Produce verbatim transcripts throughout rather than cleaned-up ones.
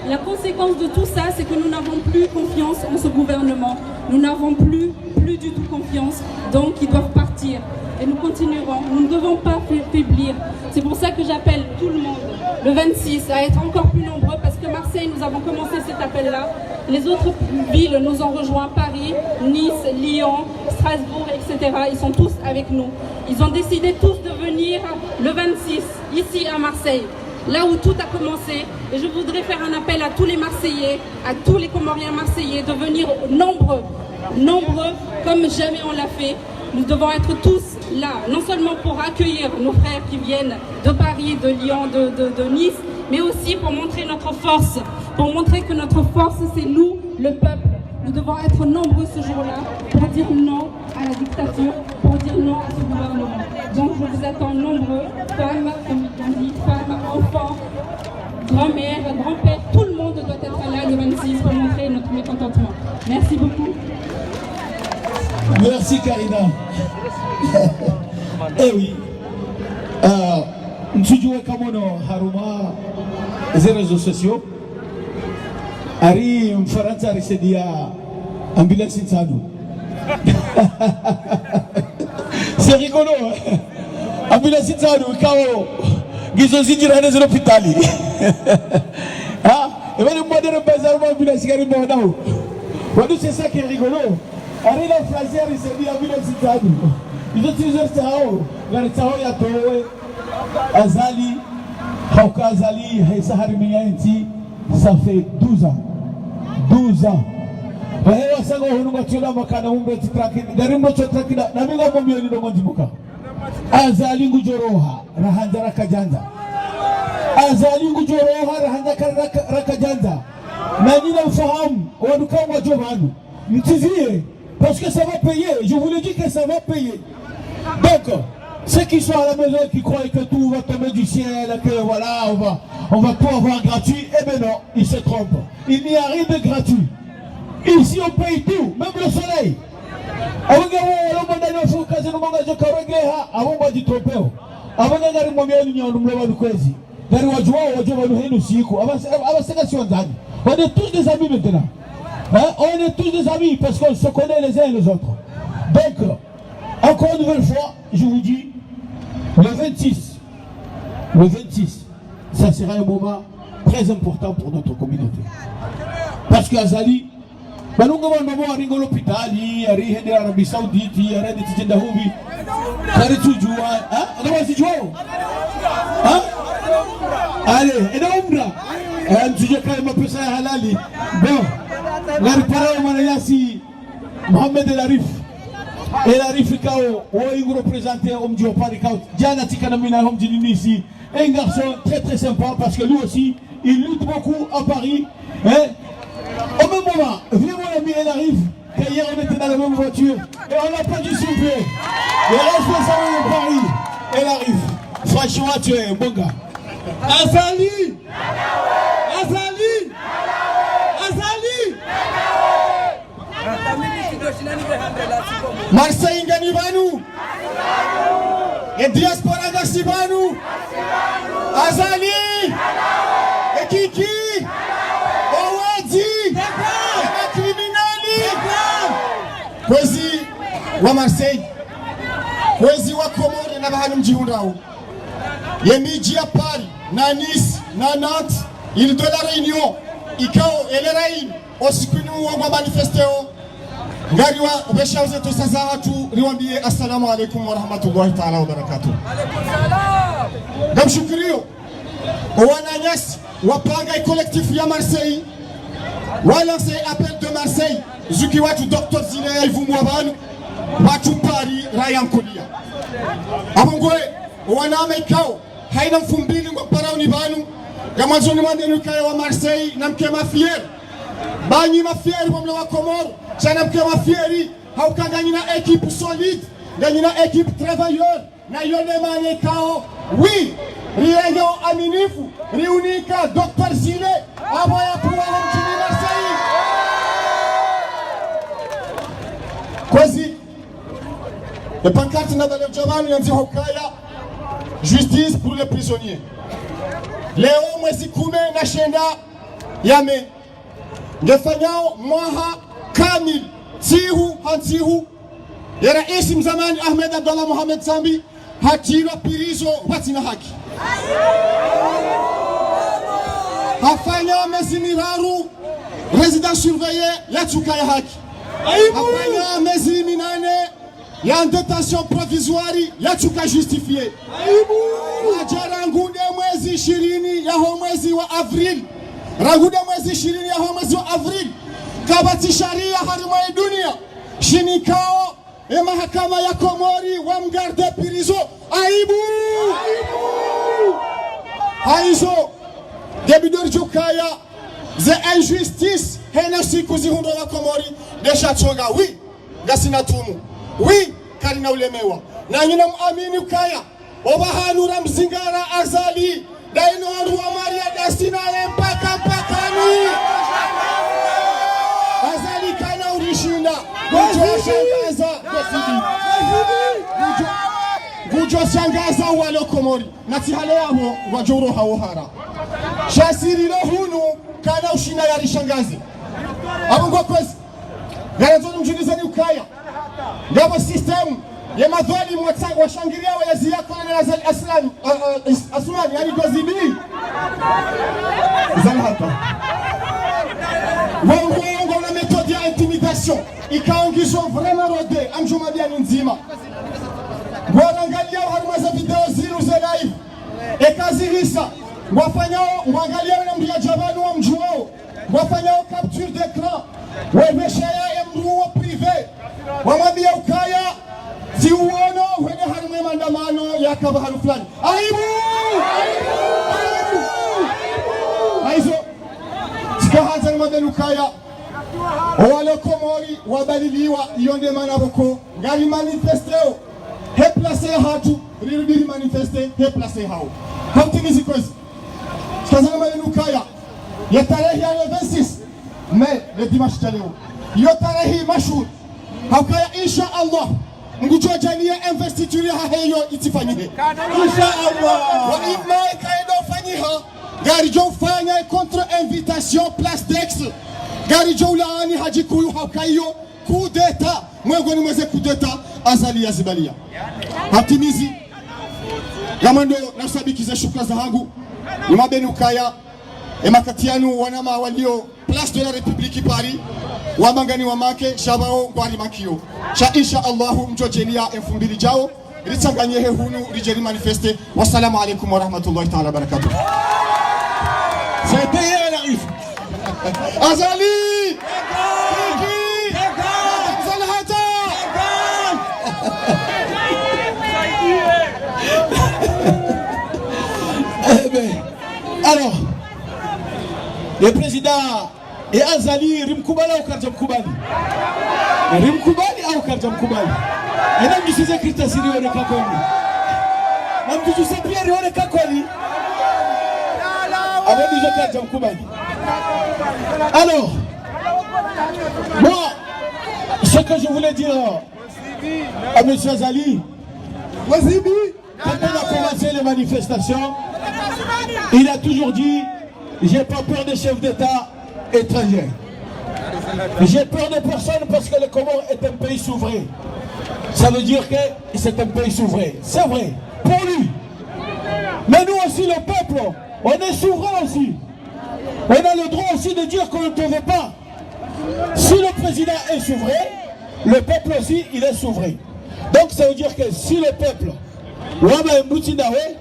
La conséquence de tout ça, c'est que nous n'avons plus confiance en ce gouvernement. Nous n'avons plus, plus du tout confiance. Donc, ils doivent partir. Et nous continuerons. Nous ne devons pas fa-, faiblir. C'est pour ça que j'appelle tout le monde, le vingt-six, à être encore plus nombreux, parce que Marseille, nous avons commencé cet appel-là. Les autres villes nous ont rejoints, Paris, Nice, Lyon, Strasbourg, et cetera. Ils sont tous avec nous. Ils ont décidé tous de venir le vingt-six, ici à Marseille, là où tout a commencé. Et je voudrais faire un appel à tous les Marseillais, à tous les Comoriens marseillais de venir nombreux, nombreux, comme jamais on l'a fait. Nous devons être tous là, non seulement pour accueillir nos frères qui viennent de Paris, de Lyon, de, de, de Nice, mais aussi pour montrer notre force, pour montrer que notre force, c'est nous, le peuple. Nous devons être nombreux ce jour-là pour dire non à la dictature, pour dire non à ce gouvernement. Donc je vous attends nombreux, femmes, comme on dit, femmes, enfants, grand-mère, grand-père, tout le monde doit être là le vingt-six pour montrer notre mécontentement. Merci beaucoup. Merci, Karina. Eh oui. Euh, ntsudjuwa kamono harumwa ze réseaux sociaux. Hari Mfarantsa harisaidia ambulance ntsanu. C'est rigolo, hein? Ambulance ntsanu, ikao ngizo zidjirani ze lapitali. Ha? Eba ni mwadere mbaza harumwa ambulance ngari mwanao. Wandru, c'est ça qui est rigolo. Hari la France harisaidia ambulance ntsanu. Izo tsi zo ritsaho. Ngaritsaho yatowe. Azali, hauka Azali, haisa harimenya entsi, ça fait douze ans. Douze ans. Wahe wasanga hunu ngwatsola makana mumbe tsi traki, ngari mbo tso traki na, na mi ngamwambiyo ni ndrongo ndzibuka. Azali ngudjoroha, rahandza rakadjandza. Azali ngudjoroha, rahandza ka-, raka-, rakadjandza. Na nyinyi mfahamu, wandru kama wadjo pvanu. Mtsiziye, parce que ça va payer. Je vous le dis que ça va payer. Donc, ceux qui sont à la maison et qui croient que tout va tomber du ciel, que voilà, on va, on va tout avoir gratuit, eh ben non, ils se trompent. Il n'y a rien de gratuit. Ici, on paye tout, même le soleil. Abonga wo, walo mwandani wa fuka zinu mwanga zo karegleha, abonga wadjitrompeo. Abonga ngari mwambiyo ni nyondo mloba lukwezi. Ngari wadjuwao, wadjuwa pvanu henu siku. Abase-, abaseka si wandzani. On est tous des amis maintenant. Hein? On est tous des amis parce qu'on se connaît les uns et les autres. Donc, encore une nouvelle fois, je vous dis, le vingt-six, le vingt-six, ça sera un moment très important pour notre communauté. Parce que Azali, balunga wanu wabo waringo lapitali, hari hende Arabie Saoudite, hari hende tijenda hubi. Hari tsudjuwa, ha? Aka wazidjuwa? Ha? Allez, enda umra. Eh, ntsudje kaye mapesa ya halali. Bon. Ngari parao mwananyasi Mohamed El Arif. El Arif ikao, wo ingu représenter omdji wa Paris ikao. Djana tsikana mi na omdji ni Nice. Un garçon très, très sympa parce que lui aussi, il lutte beaucoup à Paris. Hein? Au même moment, vieux mon ami El Arif, que hier on était dans la même voiture et on l'a pas dit s'il vous plaît. Le responsable de Paris, El Arif. Franchement, tu es un bon gars. Azali! Azali! Azali! Marseille ngani pvanu. E diaspora ngasi pvanu. Azali. E Kiki. O wedzi. E ma criminels. Kwezi wa Marseille. Kwezi wa Komori na pvahanu mdjihundrao. Ye midji ya Paris, na Nice, na Nantes, Île de la Réunion, ikao, e le Rail, o siku inu wo ngwa manifesteo, ngari wapvesha uze tusa zahatru, riwambiye, assalamu alaikum wa rahmatullahi ta'ala wa barakatuh. Ngamshukuriyo, o wananyasi, wapanga e collectif ya Marseille, wa lancer appel de Marseille, zuki watru docteur Zile ya ivumwa pvanu, watru Paris, rayankuliya. Abongwe, o wanama ikao, haina mfumbili ngwa parao ni pvanu, ngamwandzo nimwambiye nyi ukaya wa Marseille, namke mafier. Ba nyi mafier, bo mlo wa Komori, sha namke mafier, hauka nganyina équipe solide, nganyina équipe travailleur, na yo nde mana ikao, oui, rienge o aminifu, riunika docteur Zile, apvo yapvuwa ho mdjini Marseille. Kwezi, e pancarte na bale udja pvanu yandzi hukaya, justice pour les prisonniers. Leo mwezi kume na shenda, Ya mai, ngefanyao mwaha kamili, ntsihu ha ntsihu, ye raisi mzamani Ahmed Abdallah Mohamed Sambi hatrilwa prison pvatsina haki. Hafanya mezi miraru résidence surveillée yatsuka ya haki. Hafanya mezi minane ya détention provisoire yatsuka justifiée. Hadja rangu nde mwezi ishirini yaho mwezi wa avril. Rangu nde mwezi ishirini yaho mwezi wa avril, kapvatsi sharia harimwa ye dunia shinikao ye mahakama ya Komori wamgarde prison. Aibu! Haizo, nge bidi ridjue ukaya ze injustice hena siku zihundrwa wa Komori, nde sha tsonga, oui, ngasina tumu. Oui, karina ulemewa. Na nyinyi muamini ukaya opvahanu ramzingara Azali, nda inu wandru wa Maria ndasi naye mpaka mpakani. Azali kana urishinda. Ngudjo shangaza. Ngudjo, ngudjo shangaza walo Komori. Na tsi hale yapvo ngwadjo uroha wo hara. Sha si rilo hunu kana ushinda yarishangaze. Apvo ngwa kwezi. Ngarandzo nimdjulizeni ukaya ngapvo système ye madhwalimu watsa-, washangiriao ye zi ya Colonel Azali Aslam, a, a, Is-, Assoumani, yani Gozibi. Zali hata. Wao ngwao ngwao na méthode ya intimidation ikao ngizo vraiment rodée, amdjuma biani ndzima. Ngwarangaliao harimwa ze video zinu ze live. Eka zihisa, ngwafanyao, ngwangaliao na mndru ya djabani wamdjuao. Ngwafanyao capture d'écran, wepveshea ye mndru wo privé. Wamwambia ukaya, tsi uono, hwende harimwa ye maandamano yaka pvahanu fulani. Aibu! Aibu! Haizo, tsika handza nimwambeni ukaya, owalo Komori wabaliliwa, iyo nde mana pvoko ngari manifesteo he place yahatru, rirudi rimanifeste he place yahawo. Hamtimizi kwezi. Tsika handza nimwambeni ukaya, ye tarehi ya le vingt-six mai, le dimanche sha leo, iyo tarehi mashuhuri. Haukaya, insha Allah, Mngu ngudjo djaaliya investiture yahahe iyo itsifanyihe. Insha Allah. Wa imma ikaye ndo ufanyiha, ngaridjo ufanya contre-invitation place d'Aix. Ngaridjo ulaani hadjikulu haukaya iyo coup d'État, mwengoni mwa ze coup d'État Azali yazibaliya. Hatimizi. Ngamwendo nasabikize shukra zahangu. Nimwambeni ukaya, e makati yanu wanama walio Place de la République Paris, wamangani wamake, sha pvao ngwari makiyo. Sha insha Allahu, mdjo djeliya e mfumbili djao, ritsanganyihe hunu, ridje rimanifeste. Wassalamu alaikum warahmatullahi taala wabarakatuh. C'était hier, Larif. Azali! Kiki! Salahata! Eh ben, alors, le président, e Azali, rimkubali au karidja mkubali? Rimkubali au karidja mkubali? Ena mdjuse ze critères rione ka kweli. Na mdjuse pia rione ka kweli. Apvo ndidjo karidja mkubali. Alors, moi, ce que je voulais dire à monsieur Azali, quand on a commencé les manifestations, il a toujours dit, j'ai pas peur des chefs d'État étrangers. J'ai peur de personne parce que le Comores est un pays souverain. Ça veut dire que c'est un pays souverain. C'est vrai, pour lui. Mais nous aussi, le peuple, on est souverain aussi. On a le droit aussi de dire qu'on ne te veut pas. Si le président est souverain, le peuple aussi, il est souverain. Donc ça veut dire que si le peuple, wamba e mbuti ndawe,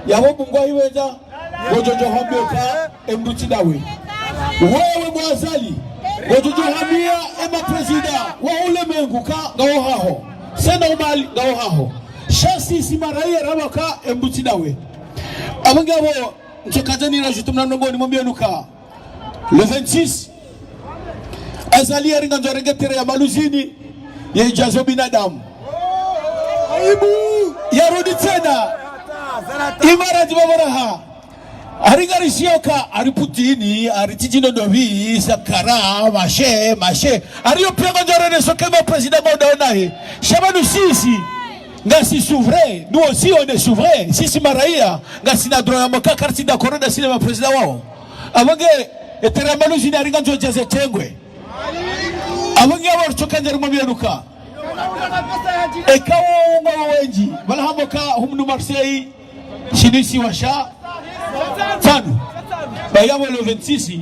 yapvo bungwa hiweza, ngodjo djo hambia ka e mbuti ndawe. Wewe bo Azali, ngodjo djo hambia e ma président wa ulemengu ka ngawo haho. C'est normal ngawo haho. Sha sisi maraya ramba ka e mbuti ndawe. Apvo ngapvo, ntsoka djani rajouter mna ndrongo nimwambie nuka. Le vingt-six, Azali yaringa ndzo arenge terrain ya Maluzini, ya idjazo binadamu. Aibu! Yarudi tsena. Imara djibabaraha. Aringa rishiyoka, ari Putini, ari Tijino Dobi, Sakara, mashe, mashe. Ari yo pia ndzo arenge soke ma président mauda onahe. Sha pvanu sisi, ngasi souverain, nous aussi on est souverain. Sisi maraya, ngasina droit ya moka karti da corona sina ma président wao. Apvo nge, Etere maluzini aringa nzo jaze tengwe. Apvo ngiya wari tsoka ndjari mwambiyanuka. Eka wo unga wo wendji. Pvala hamboka humnu Marseille. Shinu isiwa sha tsanu. Ba yapvo le vingt-six.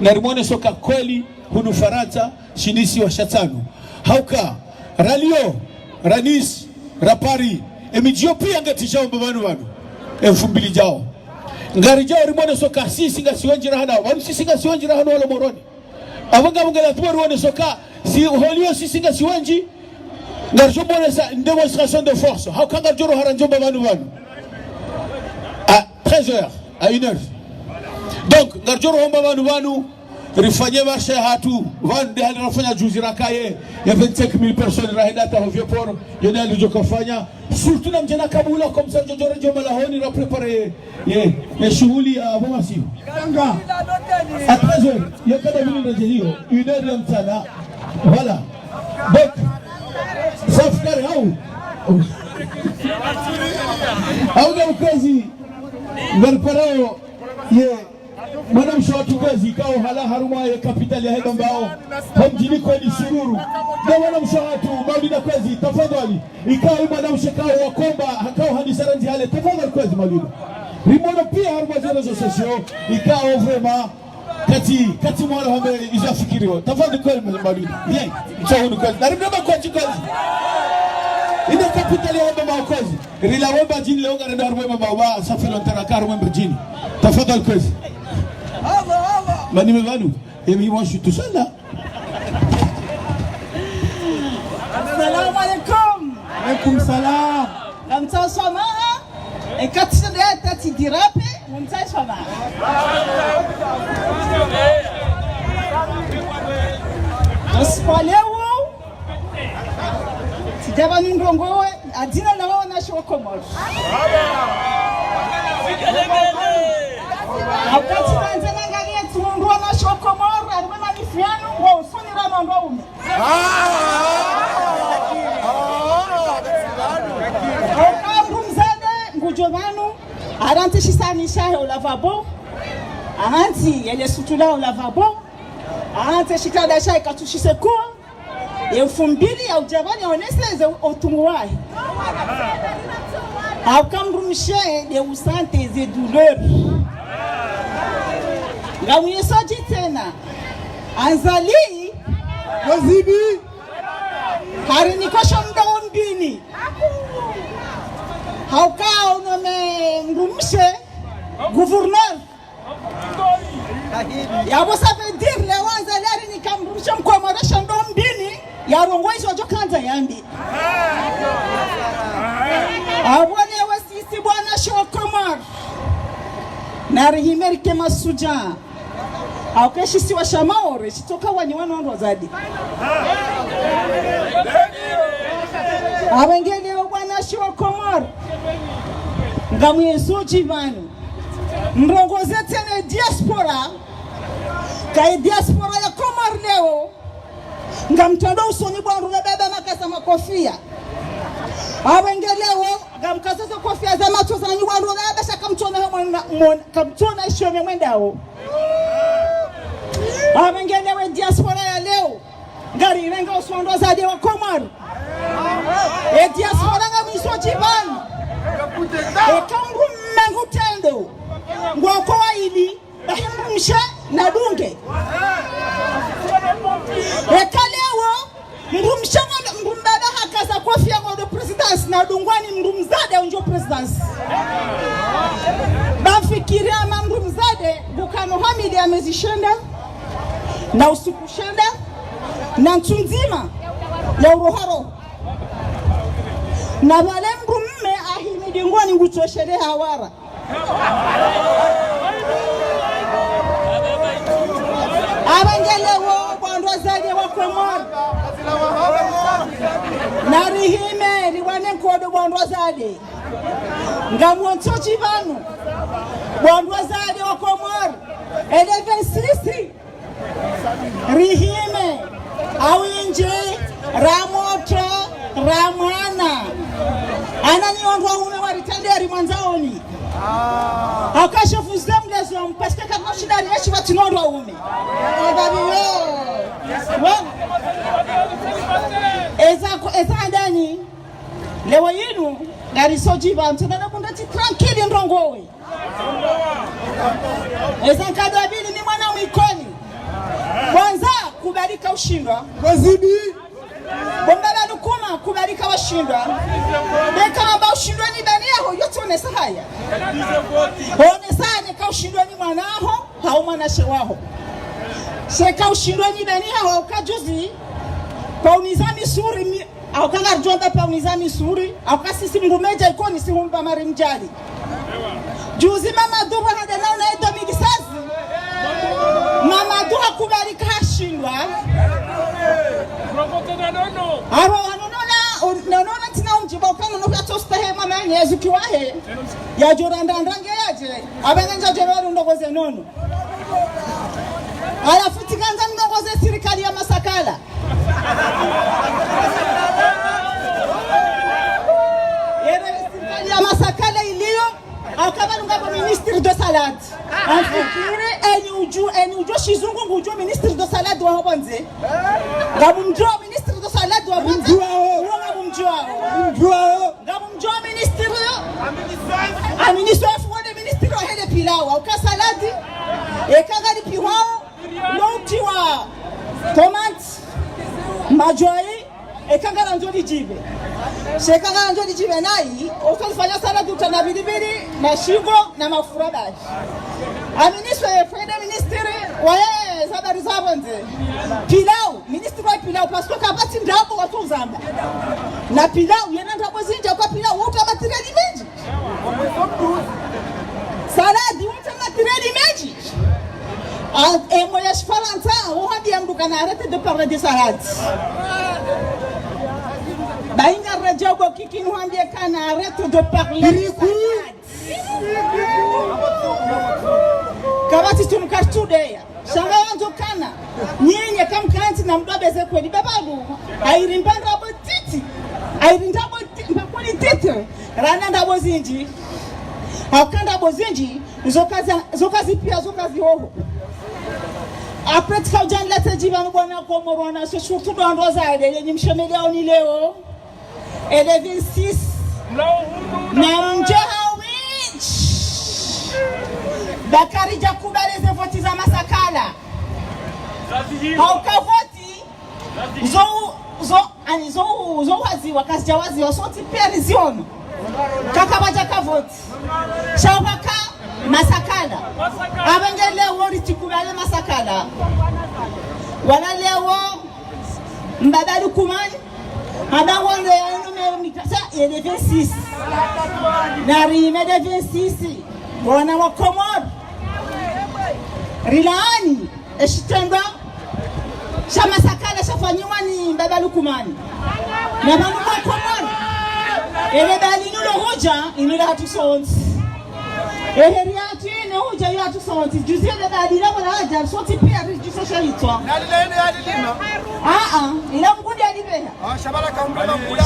Nari mwoneso ka kweli hunu Farantsa. Shinu isiwa sha tsanu. Hauka. Ra Lyon. Ra Nice. Ra Paris. Emidji yo piya ngatsi djao mba pvanu pvanu. Emfumbili djao. Ngari djao rimwoneso ka sisi ngasi wendji raha nao. Pvanu sisi ngasi wendji raha nao walo Moroni. Apvo ngapvo ngela tuwa rioneso ka, si ho Lyon sisi ngasi wendji, ngari djo mwonesa une démonstration de force. Hauka ngari djo roha ra ndjo mba pvanu pvanu. À treize heures, à une heure. Donc, ngari djo roha mba pvanu pvanu, rifanye marche hatru, pvanu nde hali rafanya juzi rakaye, ya vingt-cinq mille personnes, rahenda hata ho Vieux-Port, yo nde hali djo kafanya, surtout na mdjana kabula, comme ça, djo djo re ndjo mba lahoni, ra préparer. Ye, ye shuhuli ya apvo masihu. À treize heures, ye kada mini ndje hiyo, une heure ya mtsana. Voilà. Donc, safi kari hau. Hau nge ukwezi, ngaripvarayo, ye, mwanamshe watru kwezi, ikao halawa harumwa ye capitale yahe Bambao, ho mdjini Kwezi Sururu. Nde mwanamshe watru, Maulida kwezi, tafadhali. Ikao mwanamshe kao wakomba, hakao handisa randzi hale, tafadhali kwezi Maulida. Rimwono piya harumwa ze réseaux sociaux, ikao vraiment, kati, kati mwala hambe izo afikiriyo. Tafadhali kwezi Maulida. Bien, mtso hunu kwezi. Nari mnamba kwezi kwezi. Inde capitale yahe Bambao kwezi. Rilawe Mbadjini leo ngarenda harumwa Bambao, ça fait longtemps raka harumwa Mbadjini. Tafadhali kwezi. Mani me pvanu, et moi je suis tout seul là. Assalamu alaikum. Alaikum salam. Ngamtsaho swamaha. Eka tsi nde tati dirape, ngamtsaho swamaha. Usiku wa leo, tsidja pvanu ndrongowe, adzina la wanawashe wa Komori. Hauka tsi nandze nangaliye tsi mndru wanawashe wa Komori, harumwa manifesto yanu, wa usoni ra mndru wa ume. Hauka mndru mdzadze, ngudjo pvanu, harantsi shisani shahe ho lavabo, harantsi yele sutura ho lavabo, harantsi shitranda shahe katsushise kuwa, ye mfumbili ya udja pvanu yaonese ze utungu wahe. Hauka mdrumshe nde usante ze douleur. Ngamwiso djitsena. Azali. Wazibi. Hari nikosho mda wombini. Hauka uno me mdrumshe. Gouverneur. Yapvo ça veut dire le wanza lari ni kamrusha mkomori sha ndo mbini, yarongowe izo djo kandza yambi. Apvo lewo sisi wanawashe wa Komori. Nari hime rike mashudjaa. Hauka eshisiwa sha Maore, shitsoka wani wanu wandru wadzadze. Apvo nge lewo wanawashe wa Komori. Ngamwiso dji pvanu. Mrongoze tsena diaspora, kayi diaspora ya Komori lewo, ngamtrendo usoni bwa ndru le baba makasa makofia. Apvo nge lewo, ngamkaza ze kofia za matso zanyu bwa ndru le baba sha kamtsona mwana, mwana, kamtsona shone mwendawo. Apvo nge lewo diaspora ya lewo, ngari irenga usoni wandru wadzadze wa Komori. E diaspora ngamwiso dji pvanu. Eka mdrume ngutrendo. Ngwako waili. Bahi mdrumshe nadunge. Eka lewo, mdrumshe ngo, mdrume baba hakaza kofia ngo ndo présidence nadungwa ni mdrumzadze undjo présidence. Bafikiri ama mdrumzadze, ngukano hamili ya mezi shenda, na usiku shenda, na ntsu ndzima, ya uroha roho. Na pvale mdrume ahimidi ngoni ngutsoshele hawara. Apvo nge lewo bwa ndru wadzadze wa Komori. Nari hime, riwane nkodo bwa ndru wadzadze. Ngamwontso dji pvanu. Bwa ndru wadzadze wa Komori. Ele vingt-six. Rihime, awindji, ra motro, ra mwana. Ana nyi wandru waume wa ritrende ri mwandzaoni. Hauka je vous aime les hommes, parce que kama shida ri eshi pvatsu Tsi no wandru waume. Wabaliyo. Wa-, eza, eza handani. Leo yinu, ngariso djiba, mtsena na kunda tsi tranquille ndrongowe. Eza nkado ya pvili ni mwana mwa Ikoni. Kwanza, kubali ka ushindwa. Wazibi. Bo mbaba Lukuma, kubali ka washindwa. Neka amba ushindwa ni bani yaho, yotsi onesa haya. Onesa neka ushindwa ni mwana haho, hau mwanamshe waho. Sheka ushindwa ni bani yaho, uka juzi, pa uniza misuri, mi-, hauka ngaridjo amba pa uniza misuri, hauka sisi mngu medja Ikoni si humba mari mdjali. Juzi Mamadou handa na una deux mille seize. Mamadou hakubali ka hashindwa. Abo wanu nona, nona tsina umdjibu uka nono ya tostahe mama Yezu kiwahe. Yadjo randa ndange yadje. Abana ndjadjo baru ndrongo ze nono. Halafu tsikandza ndrongo ze sirikali ya Masakala. Yere sirikali ya Masakala iliyo, hauka pvanu ngapvo ministre de salade. Nafikiri eni udjuo, eni udjuo shizungu ngudjuo ministre de salade wa hopvondze. Ngamumdjuao ministre de salade wa hopvondze. Mdjuao. Uwo ngamumdjuao. Mdjuao. Ngamumdjuao ministre. Aministre wa fuwade ministre wa hele pilau. Hauka salade. Eka ngali pihwao. No utiwa tomate, madjwayi, eka ngarandzo lidjibe. Sheka ngarandzo lidjibe nayi, otolifanya salade uta na pilipili, na shingo, na mafura basi. Aministre, fwede ministre, waye, zabari za pvondze. Pilau, ministre wa pilau, parce que kapvatsi ndrabo watsu zamba. Na pilau, yena ndrabo zindji, hauka pilau, uta matériel mendji. Salade, uta matériel mendji. Ah, e mo ya Shifarantsa, uhambia mdru kana arrête de parler de salade. Bainga radio bo kiki nuhambia kana arrête de parler de salade. Kapvatsi tunu kartsudeya. Sha ngawandzo kana. Nyenye kamkantsi na mdru abeze kweli. Babalu, ayirimba ndrabo ntiti. Ayirimba ndrabo ntiti, mba kweli ntiti. Rana ndrabo zindji. Hauka ndrabo zindji, zoka za, zoka zipvia, zoka zihoho. Après, tsika udja nilate djiba ni bwana Komoro na so surtout ndo ndo za ele, yenyi mshemeli yaoni leo. Ele vingt-six. Na mdje hawindji. Bakari djakubali ze voti za Masakala. Hauka voti. Zo, zo, ani zo, zo waziwa, kazidja waziwa, sontsi pia riziono. Kaka badja ka voti. Sha waka Masakala. Abenge leo ritsikubali Masakala. Wala leo mbaba Lukumani. Haba wando ya ino me mikasa, yele vingt-six. Na rime de vingt-six. Wana wa Komoro. Rilaani. Eshitrendwa sha Masakala shafanyiwa ni mbaba Lukumani. Na pvanu mwa Komoro. Ele bali nulo hudja, inu lahatru sontsi. Ehe rihatru ine hudja yahatru sontsi. Juzi ele bali la bala hadja, sontsi pia ridjuse sha hitswa. Aa, ila Mngu ndiye alibeha.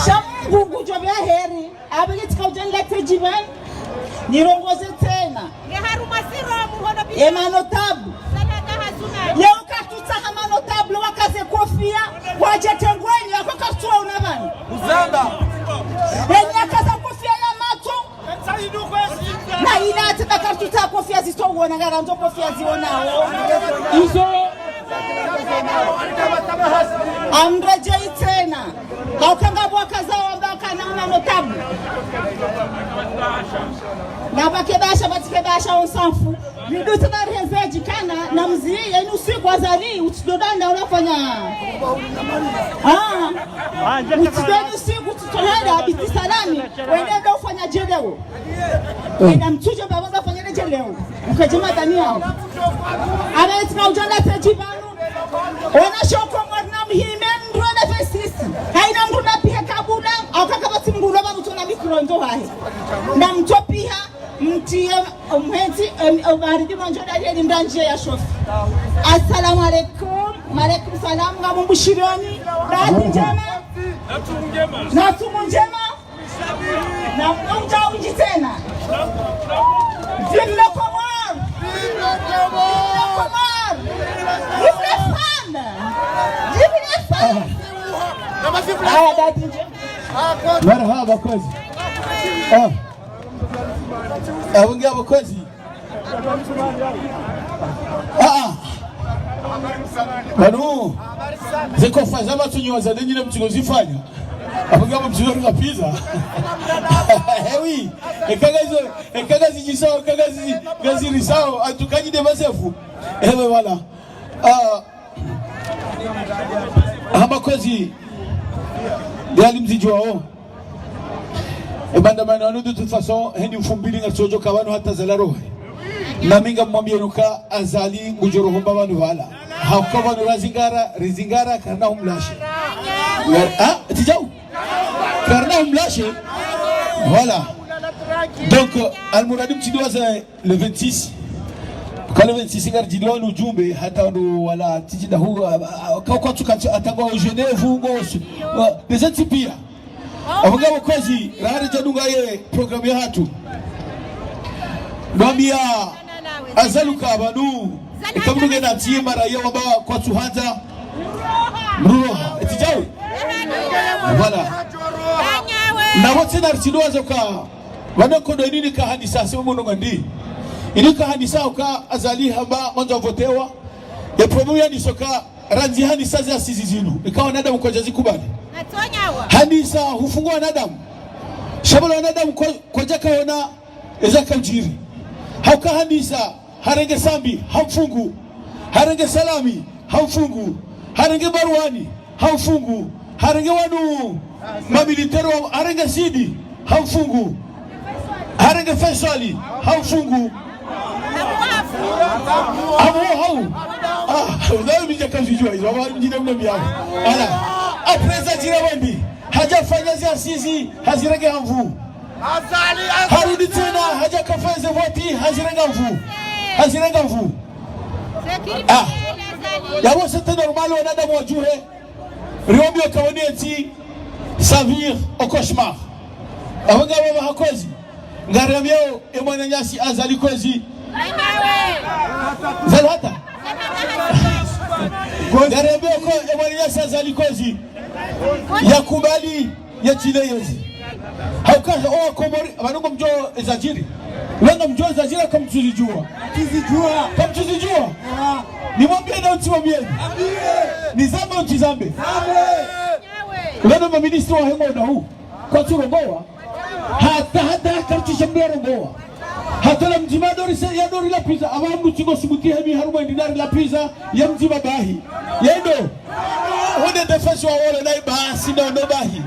Sha Mngu ngudjo beha heri. Abili tsika udja nilate djiba, nirongoze tsena. Ye ma notable. Leo kartsutsaha ma notable wakaze kofia, wadje tengweni, yako kartsuwaona pvanu. Uzamba. Yenyi yakaza kofia ya matso. Na ila tsi ba kartsutsaha kofia zitso uona, ngarandzo kofia zionao. Izo. Amredjeyi tsena. Hauka ngapvo wakaza wamba kana una notable. Na pvake basha, pvatsike basha, on s'en fout. Ridutse na riheze djikana, na mzi, yeni usiku Azali, utsidodanda unafanya. Ah. Utsidodanda usiku, utsitolenda, Biti Salami, wende ndo ufanya dje leo. Enda mtsudje baba ndo ufanya dje leo. Mkaje madani yao. Aba tsika udja nilate djiba nu. Wana shoko mwarina mhime mndru na fesisi. Haina mndru na pihe kabula. Hauka kapvatsi mndru na pvanu tsona mikro ndo hahe. Na mtsopiha, mtiye, mhenti, em, em, baridi mwanjo dali eli mndru ndje ya shofi. Assalamu alaikum. Wa alaikum salam. Ngamumbushironi. Bahati ndjema. Na tsumu ndjema. Na mdru udja undji tsena. Vive le Comores! Vive le Comores! Marahaba, kwezi. Ah. Abonge abo kwezi. Ah, ah. Pvanu, ze kofa za matsunyo za ndenyine mtsingo zifanya. Abonge abo mtsingo rika pizza. Eh oui. Eka ngazi, eka ngazi djisao, eka ngazi, ngazi risao. Antukanyi de mazefu. Eh, voilà. Ah. Hamba kwezi, de ali mzidjuwao. E bandamano yanu, de toute façon, heni mfumbili ngatsodjo ka pvanu hata zala rohe. Na mi ngamwambiye nuka Azali ngudjo rohomba pvanu pvala. Hauka pvanu razingara, rizingara, karina humlashe. Ah, tidjau? Karina humlashe. Voilà. Donc, euh, almuradi mtsidjuwa za le vingt-six. Ka le vingt-six ngaridjiliwa no djumbe, hata ndo wala titi dahu, ah, ah, ka kwatsu katsu atangwa o Genève, ngo su-, wa, pesa tsi pia. Abonge abo kwezi, rahari djadunga ye programme yahatru. Nwambiya Azali uka pvanu, eka mdunge na tiye mara ya wamba kwatsu handza. Mruroha, tidjau? Voilà. Na wontsi na ritsidjuwa zoka. Pvanu nkodo ini nikahandisa, si munu ngandi. Ini kahandisa uka Azali hamba ngwandzo votewa. Ye problème yahandisa uka randzi handisa ze assises zinu. Ika wanadamu kwadja zikubali. Handisa hufungwa wanadamu. Sha pvala wanadamu kwa, kwadja kaona eza kaudjiri. Hauka handisa harenge Sambi, hamfungu. Harenge Salami, hamfungu. Harenge Barwani, hamfungu. Harenge wanu mamilitaire wa, harenge Sidi, hamfungu. Harenge Faisali, hamfungu. Abu hau. Ah, uzawi mi djaka zidjuwa izo, abu ndine mna miyao. Ala. Après zadjiri wambi, hadja fanya ze assises, hazirenge hamvu. Harudi tsena, hadja kafanya ze voti, hazirenga mvu. Hazirenga mvu. Ah. Yapvo c'était normal wanadamu wadjuhe. Riwambiya uka wone ntsi, ça vire au cauchemar. Apvo ngapvo pvaha kwezi. Ngariambiyo e mwananyasi Azali kwezi. Zalwata. Ngariambiyo ko e mwananyasi Azali kwezi. Yakubali. Ye tsi le yezi. Hauka o Wakomori, pvanu ngamdjuo ezadjiri. Pvanu ngamdjuo ezadjiri, kamtsuzidjuwa. Tsuzidjuwa. Kamtsuzidjuwa. Ah. Nimwambiye na utsimwambiye. Ambiye. Nizambe utsimzambe. Zambe. Pvanu maministre wahe ngo dahu. Kwatsurongowa. Hata, hata, kartsi shambia rongowa. Hata la mdzima yadori se, yadori la pizza, apvaha mdru tsingo subuti hemi harumwa e dinari la pizza, ya mdzima bahi. Yendo. Wonde defense wa wole nayi basi, ndo, ndo bahi.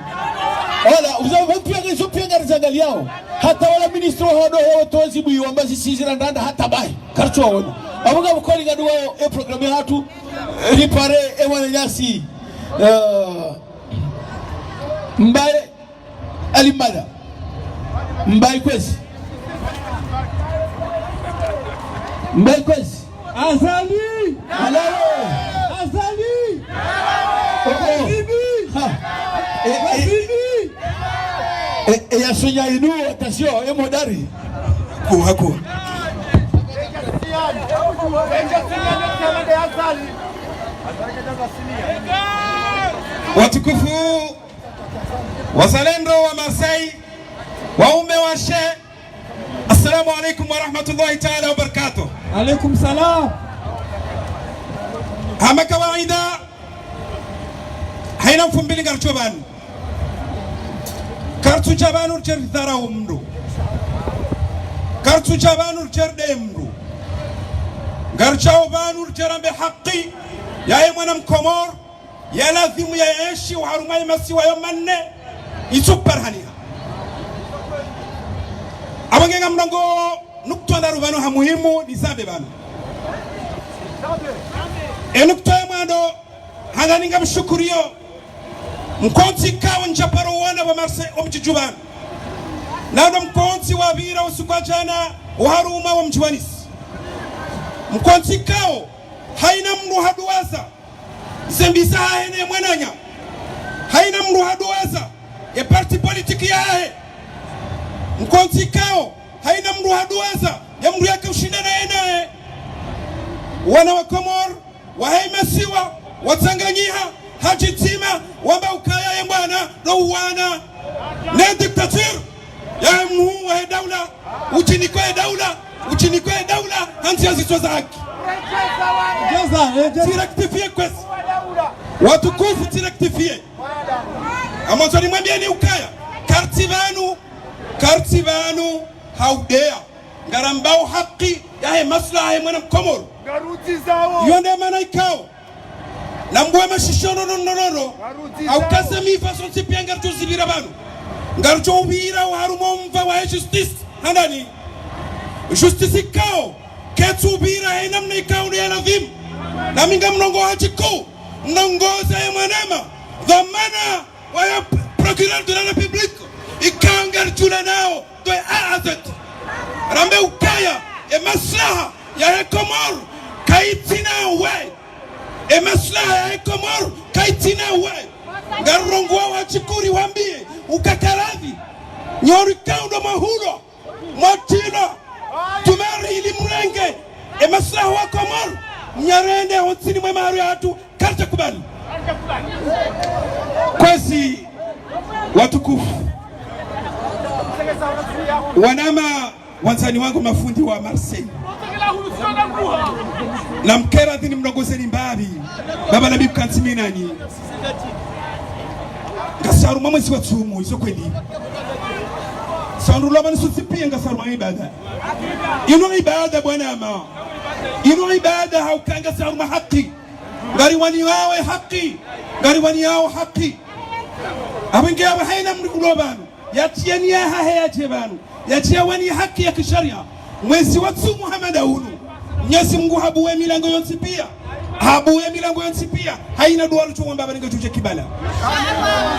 Wala, uza, wampiya, izo piya ngarizangaliyao. Hata wala ministre wa hodo hewe tozi bwi wamba zisizi randanda hata bahi. Kartsi wawona. Apvo ngapvo kweli ngaduwao e programme yahatru, ripare e mwananyasi. Eh, Mbaye Ali Mmada. Mbaye kwezi. Mbaye kwezi. Azali! Alawe! Azali! Oh, oh. Azali! Ha! Eh, eh. Azali! Eh, eh, ya sonya inu, attention, eh, modari. Haku, haku. Watukufu, wazalendo wa Marseille, waume, washe, assalamu alaikum wa rahmatullahi ta'ala wa barakatuh. Alaikum salam. Hama kawaida, haina mfumbili ngarutso pvanu. Kartsudja pvanu ridje ridharau mndru. Kartsudja pvanu ridje rideye mndru. Ngaridjao pvanu ridje rambe haki yahe mwana Mkomori, ya lazimu ya enshi oharumwa ye masiwa yo manne, itsuparihaniha. Apvo nge ngamnongo nukutwa ndraru pvanu ha muhimu nizambe pvanu. E nukutwa ya mwando, hangani ngamshukuriyo mkontsi kao ndjaparo wana wa Marseille omdji dju pvanu. Nando mkontsi wapvira usiku wa djana oharumwa omdji wa Nice. Mkontsi kao haina mndru haduwaza zembi zahahe ne mwananya. Haina mndru haduwaza ye parti politique yahahe. Mkontsi kao haina mndru haduwaza ye mndru yake ushindana ye naye. Wana wa Komori, wahe masiwa, watsanganyiha, Hadjitsima, wamba ukaya ye mwana, ndo uwana. Ne dictature, ya mhuu wa ye daula, utsinikwe daula, utsinikwe daula, ha ndziya zitso za haki. Tsi rectifier kwezi. Watukufu, tsi rectifier. Amwandzo nimwambieni ukaya, kartsi pvanu, kartsi pvanu, ha udeya. Ngarambao haki yahe maslaha yahe mwana Mkomoro. Iyo nde mana ikao. Nambuwe mashishono no, no, no, no. Hauka ze miva zontsi piya ngaridjo zipvira pvanu. Ngaridjo upvira oharumwa omva wahe justice. Handani. Justice ikao. Ketsu upvira he namna ikao ndo ya ladhimu. Nami ngamlongoza hadjiku. Mlongoze ye mwanama. Dhwamana waye procureur de la République, ikao ngaridjulana nao de A à Z. Rambe ukaya, ye maslaha yahe Komoro, kayitsina we. Ye maslaha yahe Komoro, kayitsina we. Ngarulongoao hadjiku riwambiye, uka karadhi. Nyi ikao ndo mwahulwa. Mwatrilwa, tumeri ili mrenge, ye maslaha wa Komoro, mnyarende hontsini mwe maharu yahatru, karidja kubali. Kwezi, watukufu. Wanama, wandzani wangu mafundi wa Marseille. Namkere dhwamana nimlongozeni mbapvi, baba na bibi kantsi mi nanyi. Ngasi harumwa mwezi wa tsumu, izo kweli. Sandru lwa pvanu sontsi piya ngasi harumwa ibada. Inu ibada bwanama. Inu ibada hauka ngasi harumwa haki. Ngariwaniyawo haki. Ngariwaniyawo haki. Apvo nge apvo hayina mndru ulo pvanu. Yatsiye niya hahe yadje pvanu. Yatsiye waniye haki ya kisharia. Mwezi wa tsumu hama nda unu. Mnyezi Mungu habuwe milango yontsi piya. Habuwe milango yontsi piya. Hayina dua ritso wamba pvanu ngedjo dja kibala.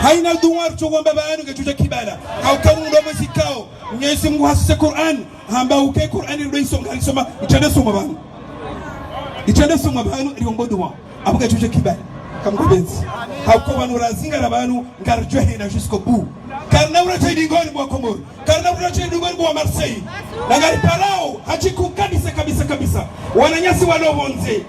Hayina dua ritso wamba pvanu ngedjo dja kibala. Hauka unu ndo mwezi ikao. Mnyezi Mungu hashushe Qur'an. Hamba uka Qur'an ndo isoma, isoma, itsende soma pvanu. Itsende soma pvanu, riombe dua. Apvo ngedjo dja kibala. Kamkubendzi. Hauka pvanu razingara pvanu, ngaridjo henda jusqu'au bout. Karina uradja idingoni mwa Komoro. Karina uradja idingoni mwa Marseille. Na ngariparao, hadjiku kabisa, kabisa, kabisa. Wananyasi walo pvondze.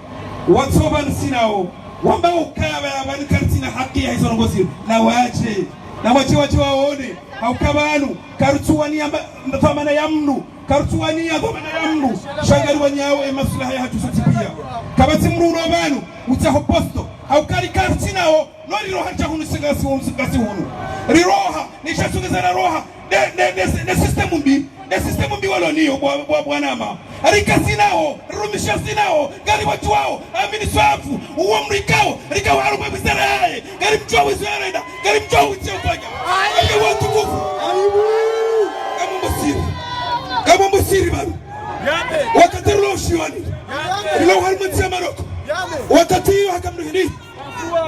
Watso pvanu sinao. Wamba ukaya pvanu karitsina haki ya hizo ndrongoo zinu. Na wadje. Na wadje wadje waone. Hauka pvanu. Karitsuwaniya mba-, dhwamana ya mndru. Karitsuwaniya dhwamana ya mndru, sha ngariwaniyao ye maslaha yahatru sontsi piya. Kapvatsi mndru ulo pvanu, utsaho posto, hauka rika karitsinao, no riroha ridja hunu singasi hunu, singasi hunu. Riroha, ni sha sungeza raroha, ne, ne, ne, ne système mbi, ne système mbi walo niyo, bwa, bwa, bwanama. Rika sinao, rirumisha sinao, ngariwadjuwao, amini swafu, uwo mndru ikao, rika harumwa wizara yahe, ngarimdjuwa wizo yarenda, ngarimdjuwa wizo yafanya. Ayi watukufu. Aibu. Kamwambe siri. Kamwambe siri pvanu. Wakati rilo ushiwani. Rilo harumwa ntsi ya Maroko. Wakati iyo haka mndru hindri.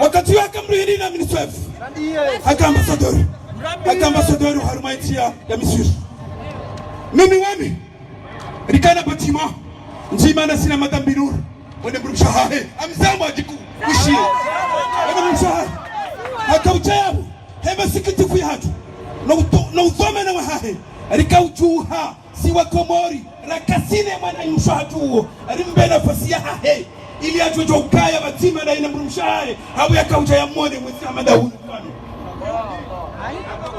Wakati iyo haka mndru hindri na ministre. Haka ambassadeur. Haka ambassadeur harumwa ntsi ya, ya Misri. Mimi wami. Rikana bâtiment. Ndzima na sina madame Binur. Wende mdrumshe wahahe. Amzamwa hadjiku. Wishiye. Wende mdrumshe wahahe. Haka udja yapvo. He masikitifu yahatru. No uto-, no udhwamana wahahe. Rika udjuha. Si wa Komori. Rakasine mwanamshe wahatru uwo. Rimbe nafasi yahahe. Ili yadjuwe djo ukaya pvadzima na yina mdrumshe wahahe. Hapvo yaka udja yamwone mwezi hama nda unu.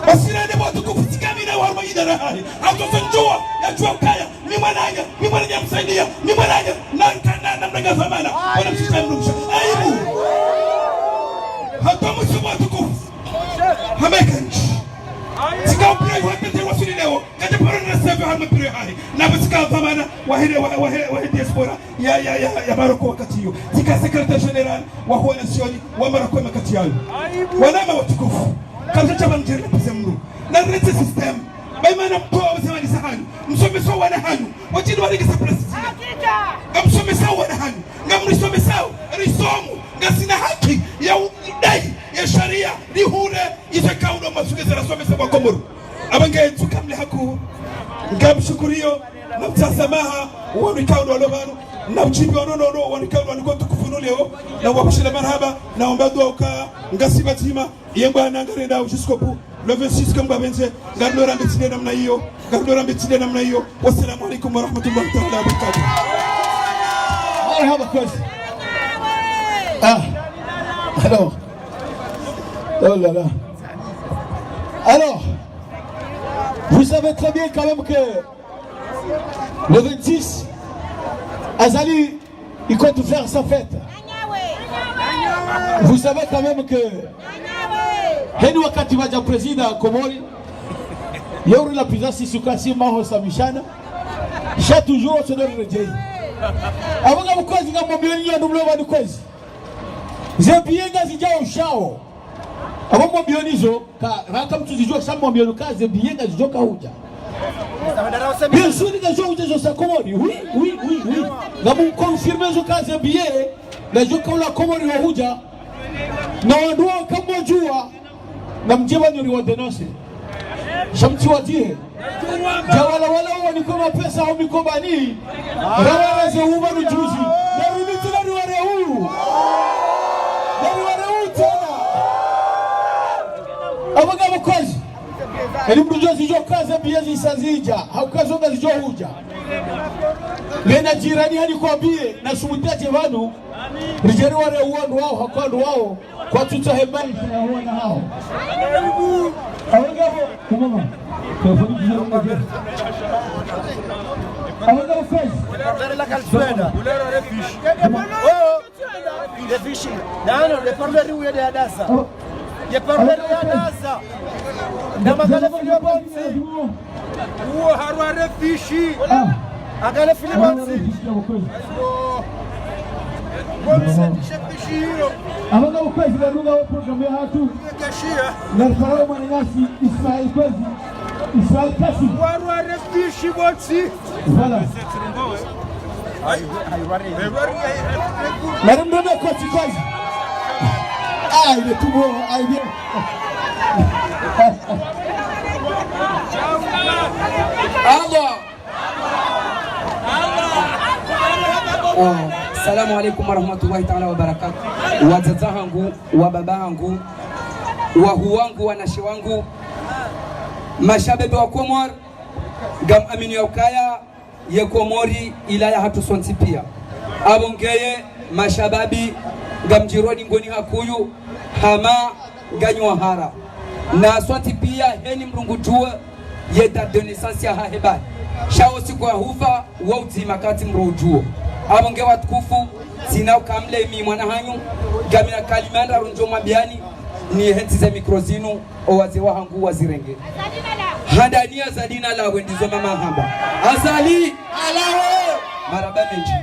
Basirane watukufu tsi kamina harumwa idara yahahe. Hautoso ndjuwa, yadjuwa ukaya, mi mwananya, mi mwananya msaidiya, mi mwananya, na, na, na, na mrenga dhwamana, wana mshisha mdrumshe. Aibu. Hata mwisho watukufu. Hameka ntsi. Tsika upira yuhakete wasuli leo, kate paro na seve harumwa pira yahahe. Na pvo tsika dhwamana, wahe, wahe, wahe, wahe diaspora. Ya, ya, ya, ya Maroko wakati iyo. Tsika secrétaire général wa Fondateur wa Maroko wakati yayo. Wanama watukufu. Kamsha chama mdjeri na pesa mndru. Na rete système. Bayimana mtowa wazemani zahanyu. Msomesa wana hanyu. Wajini warege sa place. Ngamsomesa wana hanyu. Ngamrisomesa. Risomo. Ngasina haki ya udai. Ya sharia. Rihure. Izo kauno masugeze rasomesa wa Komoro. Aba nge tsuka mle haku. Ngamshukuriyo, na mtsaha samaha, wanu ikao ndo walo pvanu, na mdjibu wanu no, no, wanu ikao ndo wanu ko tukufu no leo, na wabushira marahaba, na wamba dua uka, ngasi pvadzima, ye mbwana ngarenda jusqu'au bout, le vingt-six kamwe pvendze, ngarilo rambe tsinde namna iyo, ngarilo rambe tsinde namna iyo. Wassalamu alaikum warahmatullahi taala wabarakatuh. Marahaba kwezi. Ah, alors, Oh là là. Alors, vous savez très bien quand même que le vingt-six, Azali, il compte faire sa fête. Vous savez quand même que heni wakati wadja président Komori, yori la pizza si suka si maho sa mishana, sha toujours se donne le jei. Avuka mkozi kama milioni ya nublo wa mkozi. Ze biye ngazidjao shao. Abo mambiyoni zo, ka, raka mtsuzidjuwa sha mambiyoni ka ze biye ngazidjo ka hudja. Bien sûr, ngazidjo hudja zo sa Komori. Oui, oui, oui, oui. Ngamu confirmer zo ka ze biye ngazidjo ka hula Komori wa hudja. Na wandru wa kamwadjuwa, na mdje pvanu ri wa dénoncer. Sha mtsi wadzihe. Djawala wala uwa niko mapesa au mikobani. Rawara ze uwa nujuzi. Narudi tsena riware u. Nariware u tsena. Avuka mkozi. Eli mdru djo zidjo ka ze biye zisa zidja. Hauka zo ngazidjo hudja. Ngena jirani hanikwambiye, na sumuti yadje pvanu. Ridjeri ware uwa ndo wao, hauka ndo wao. Kwatsu tsaha maesha ya wana hao. Awe ngapvo, kumama. Awe ngapvo face. Couleur la kalswenda. Couleur la fiche. Oh. Le fiche. Non, non, le parleur, oui, il est à Dassa. Oh. Le parleur, il est à Dassa. Dans ma calafili wa bonsi. Uwo harware fishi. Ah. Akalafili wa bonsi. Harware fishi ya mkozi. Aibo. Bonsi tishe fishi iyo. Avuka mkozi wa lunga wa programme ya hatru. Kashia. Na farao mwananyasi Ismail Kwezi. Ismail Kasim. Harware fishi bonsi. Voilà. Madame Dodo, quoi, c'est quoi ça ? Ah, il est tout beau. Ah, il vient. Allah. Ah, salam alaikum wa rahmatullahi ta'ala wa barakatuh. Wadzadze hangu, wababa hangu, wahuu wangu, wanashe wangu, mashababi wa Komori, ngam amini ya ukaya ye Komori ila ya hatru sontsi pia. Abo ngeye mashababi ngamdjironi ngoni hakuyu hama nganyu wahara. Na sontsi pia heni mdru ngudjuwe ye date de naissance yahahe bahi. Sha wo usiku wa hufa wo udzima katsi mdru udjuwo. Abo nge watukufu, tsina ukamle mi mwana hanyu, ngamina kalima ndraru ndjo mwambiyani, ni hentsi ze mikro zinu, o wazee wahangu wazirenge. Handani ya zadina lawe ndizo mama hamba. Azali! Alawe! Marahaba mendji.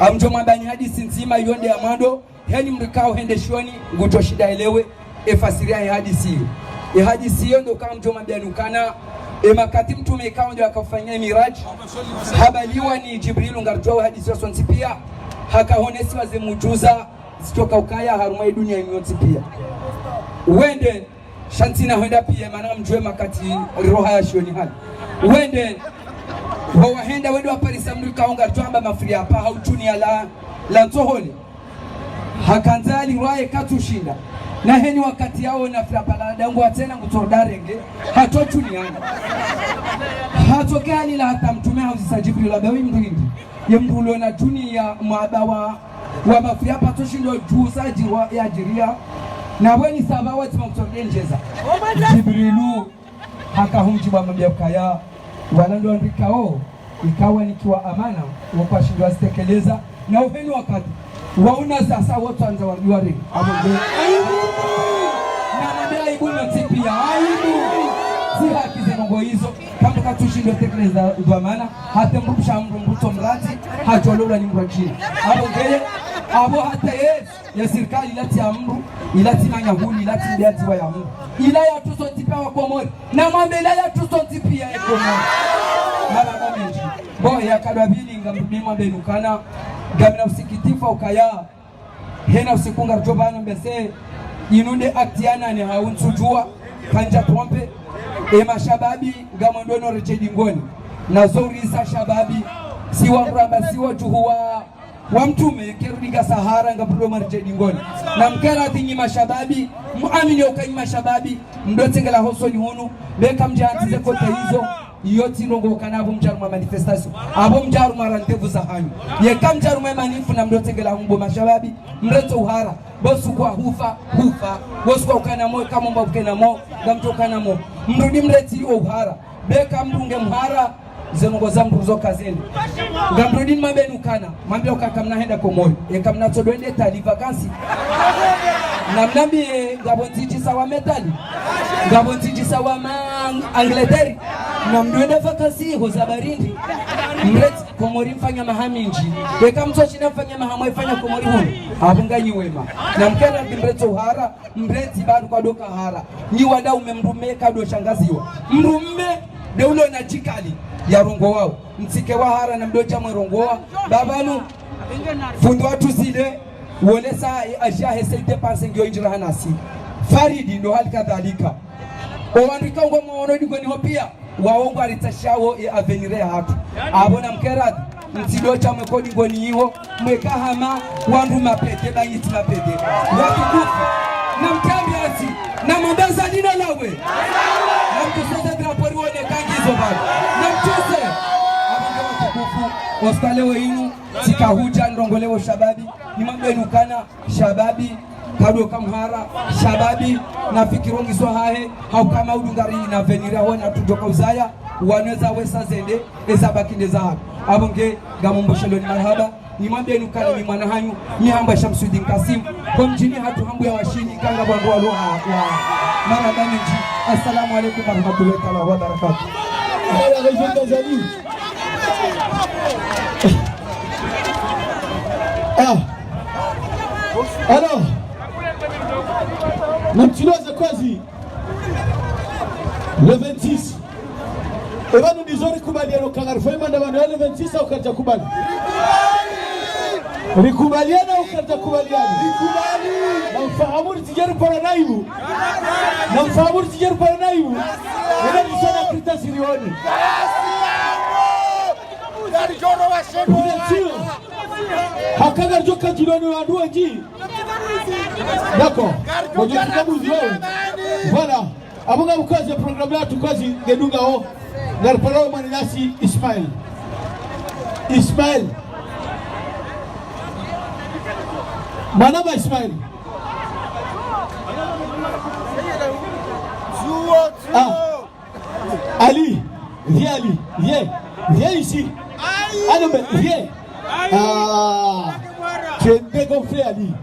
Ngamdjo mwambani hadisi ndzima yonde ya mwando, heni mdru ikao hende shioni, ngudjo shinda elewe, e fasiri ya e hadisi iyo. E hadisi iyo ndo ka ngamdjo mwambani ukana, e makati mtrume ikao ndo yakafanya e miraji, habaliwa ni Djibrilu ngaridjuwao hadisi iyo sontsi pia, hakahonesiwa ze mujuza, zitsoka ukaya harumwa e dunia inu yontsi pia. Wende, sha ntsina hwenda pia, mana ngamdjuwe makati riroha ya shioni hali. Wende, wo wahenda wende waparisa mdru ikao ngaridjo amba mafriapa hau tuniya la, la ntsohole. Hakandza ali rwaye katsu shinda. Na heni wakati yawo na friapa la dangu wa tsena ngutso darenge, hatso tuniyana. Hatsoke hali la hata mtrume hauzisa Djibrilu abewi mdru hindri. Ye mdru ulo na tuniya mwaba wa wa mafriapa tso shindo djusa djiwa ya djiriya, na weni saba watsima kutsondenjeza. Djibrilu hakahumdjibu hamwambiya ukaya, wala ndo wandru ikao, ikao wanikiwa amana, wo kwashindo wazitekeleza, na uheni wakati, wauna zasa wo tsandza wandru wari. Abo nge. Na nambe aibu no tsi pia, aibu. Tsi haki ze ndrongo izo. Kambu katsu shindo tekeleza dhwamana, hata mdru pvusha mdru mbuto mradzi, hadjololwa ni mradjina. Abo ngeye, abo hata ye, ya sirikali ila tsi ya mdru, ila tsi manyahuli, ila tsi mbiadziwa ya mdru. Ila ya tuso tsi pia wa Komori. Na mwambe ila ya tuso tsi pia ya Komori. Marahaba mendji. Bo, ya kadwa pvili ngamdjo mwambeni ukana, ngamina usikitifu ukaya, hena usiku ngaridjo pvanu mbese, inu nde akti ya nane hau ntsudjuwa, kandja trompe, e mashababi, ngamwendo no redjei dingoni. Na zo urisa shababi, si wa mramba, si wa djuhu wa, wa mtrume, kerudi ka sahara, ngapvulo mwa redjei dingoni. Na mkera tinyi mashababi, muamini uka nyi mashababi, mdo tsengela hosoni hunu, beka mdja andzize kote izo, Iyo tsi ndrongoo ukana apvo mdjaruma manifestation. Apvo mdjaruma rendez-vous zahanyu. Yeka mdjaruma manif namdjo tsengela humbo mashababi, mretse uhara. Bo suku wa hufa, hufa. Bo suku wa ukana mo, kamomba ukena mo, ngamdjo ukana mo. Mrudi mretse iyo uhara. Beka mdru nge mhara, ze ndrongoo za mdru zo kazini. Ngamrudi nimwambeni ukana, mwambie uka kamna henda Komori. Eka mna tsodo ende Italie vacances. Namnambie, ngapvo ntsi djisa wa Italie. Ngapvo ntsi djisa wa ma Angleterre. Namdru ende vacances ho za barindi. Mretse Komori mfanya maha mindji. Eka mtso shinda mfanya maha mwe fanya Komori hunu. Apvo nganyi wema. Namkana mretse uhara. Mretse bado kado kahara. Nyi wandaume mdrume kado shangaziwa. Mdrume nde ulo na djikali ya rongowao. Mtsike wahara namdjo dja mwe rongowa. Ba pvanu, fundi watru zile, wonesa e aja hese ite panse ngiyo indjira hanasi. Faridi ndo hali kadhalika. Owandru ikao ngwamwaono dingoni ho pia. Wao ngwaritashao e avenir yahatru. Apvo namkeradhi, mtsidjo dja mwe kodi ngoni iho, mweka hama, wandru mapete, ba nyi tsi mapete. Watukufu, namtambi asi, namwambe Azali nalawe. Namtuse ze drapeau riwone kangizo bali. Namtuse. Apvo nge watukufu, oskale we inu, tsika hudja ndrongoo leo shababi, nimwambeni ukana, shababi, kado kamhara, shababi, nafikiri ongiso hahe, hauka maudu ngari na avenir yaho na tudjoka uzaya, wanweza wesa zende, eza baki nde zahabu. Apvo nge, ngamumbo sheloni marahaba, nimwambeni ukana ni mwana hanyu, mi hambwa Shamsuddin Kasim, ho mdjini hatru hambwa ya Washini, kanga bwangu walo ha, wa, marahaba mindji. Assalamu alaikum warahmatullahi taala wabarakatuh. Voilà, région d'Azali. Ah. Alors, namtsiloze kwezi le vingt-six. Epvanu ndizo rikubaliana uka ngarifanye maandamano ya le vingt-six au karidja kubali? Rikubaliana au karidja kubaliana? Namfahamu ritsidje ripara naibu. Namfahamu ritsidje ripara naibu. Ena ndizo na critères zirioni. Vous êtes sûr? Haka ngaridjo kadjiloni wandru wendji. D'accord. Ngodjo fika buzi wewe. Voilà. Apvo ngamkoze programme yatru kwezi ngedungao. Ngaripara mwananyasi Ismail. Ismail. Mwanama Ismail. Ah. Ali, viens Ali, viens, viens ici. Ah non, mais viens. Ah, tu es dégonflé, Ali.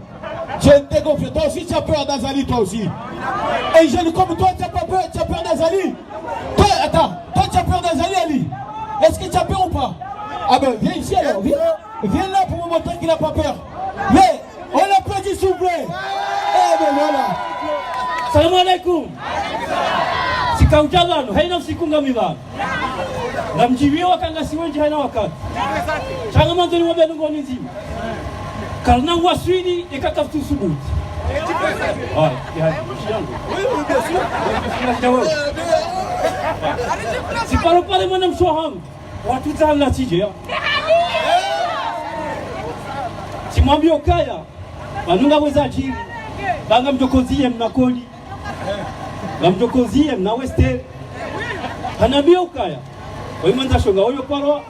Tu es dégonflé. Toi aussi, tu as peur d'Azali, toi aussi. Un jeune comme toi, tu as pas peur, tu as peur d'Azali. Toi, attends, toi, tu as peur d'Azali, Ali. Est-ce que tu as peur ou pas? Ah ben, viens ici alors, viens. Viens là pour me montrer qu'il n'a pas peur. Viens. On l'applaudit, s'il vous plaît. Eh ben voilà. Salam alaikum. Tsika udja pvanu, haina usiku ngami pvanu. Ngamdjiviwa kangasi wendji haina wakati. Sha ngamwandzo nimwambe ndrongoo ndzima. Karina waswili, eka kafutsu subuti. Ah, ya, yangu. Tsiparo pare mwanamshe wahangu. Watru tsaha natsidje ya. Tsimwambio ukaya, pvanu ngapvo zadjiri, ba ngamdjo koziye mna kodi, ngamdjo koziye mna Western. Hanambia ukaya, oyi mwandzashe nga oyo paro,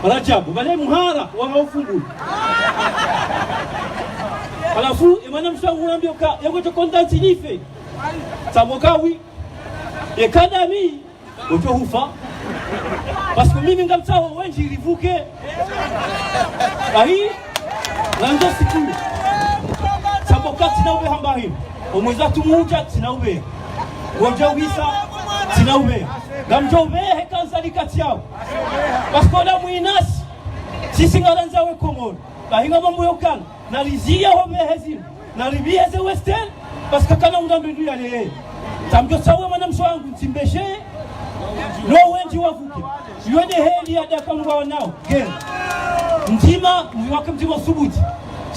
Rajabu, pvale mhara, wanga ufunguli. Halafu, emwanamshe wangu unambia uka, yango djo konda ntsi nife. Tsambo kawi, eka ndami, udjo hufa. Parce que mimi ngamtsaho wendji rivuke. Ahi, ngandzo siku. Tsambo ka tsina ubeha mbahi. Omwezi watru mudja tsina ubeha. Wodja wisa tsina ubeha. Ngamdjo ubeha heka Azali katsi yawo. Parce que ola mwinasi. Sisi ngarandzao we Komori. Bahi ngamwambo yo ukana. Nariziye ho beha zinu. Naribiye ze Western, parce que kana unda mbindu ya leye. Tsamdjo tsawe mwanamshe wangu, ntsimbeshe, no wendji wavuke. Yo nde heli ya daka mwa wanao, gere. Ndzima, mwake ndzima subuti.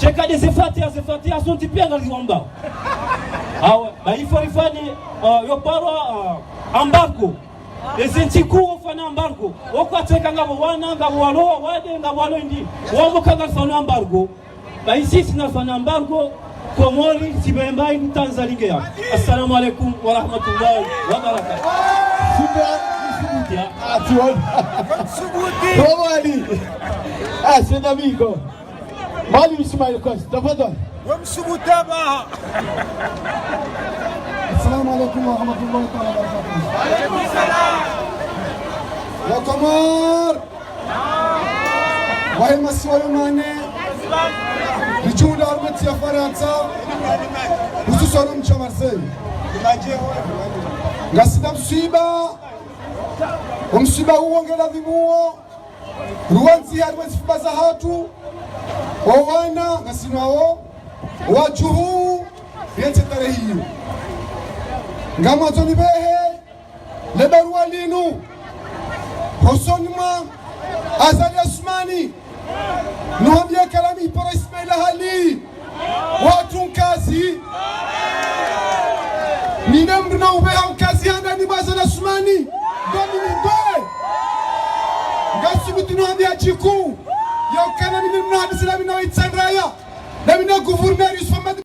Sheka nde ze Fatiha, ze Fatiha, zontsi pia ngariwambao. Awa, ba ifo rifanye, uh, yo parwa, uh, embargo. Ezi ntsi kuu wofanya embargo. Wokwatseka ngapvo wana, ngapvo walo, wade, ngapvo walo ndi. Wambo ka ngarifanya embargo. Ba isi sina fanya embargo, Komori, sibemba inu Tanzania nge ya. Assalamu alaikum warahmatullahi wabarakatuh. Super. Ah, tu vois. Subuti. Robo Ali. Ah, c'est un amigo. Mwalimu Ismail Kosi, tafadhali. Wamsubuta ba. Assalamu alaikum warahmatullahi taala wabarakatuh. Wa Komori. Wahe masiwa yo mane, ridjihundra harumwa entsi ya Farantsa, hususwani mdji wa Marseille. Ngasi na msiba, omsiba uwo ngeladhimuo ruwandzi harumwa ezifuba zahatru, owana ngasi nawo, wadjuhu, rietse tarehi iyo. Ngamwandzo nipvehe lebaruwa linu hosoni mwa Azali Assoumani, nuhambie kalami paro Ismaila Hali, watru nkazi. Nina mndru na upveha nkazi handani mwa Azali Assoumani, ndo mimi ndo. Ngasubutu nuhambia shiku, ya ukana nina mndru na hadisi na mina wa Itsandraya, na mina gouverneur Youssouf Hamadi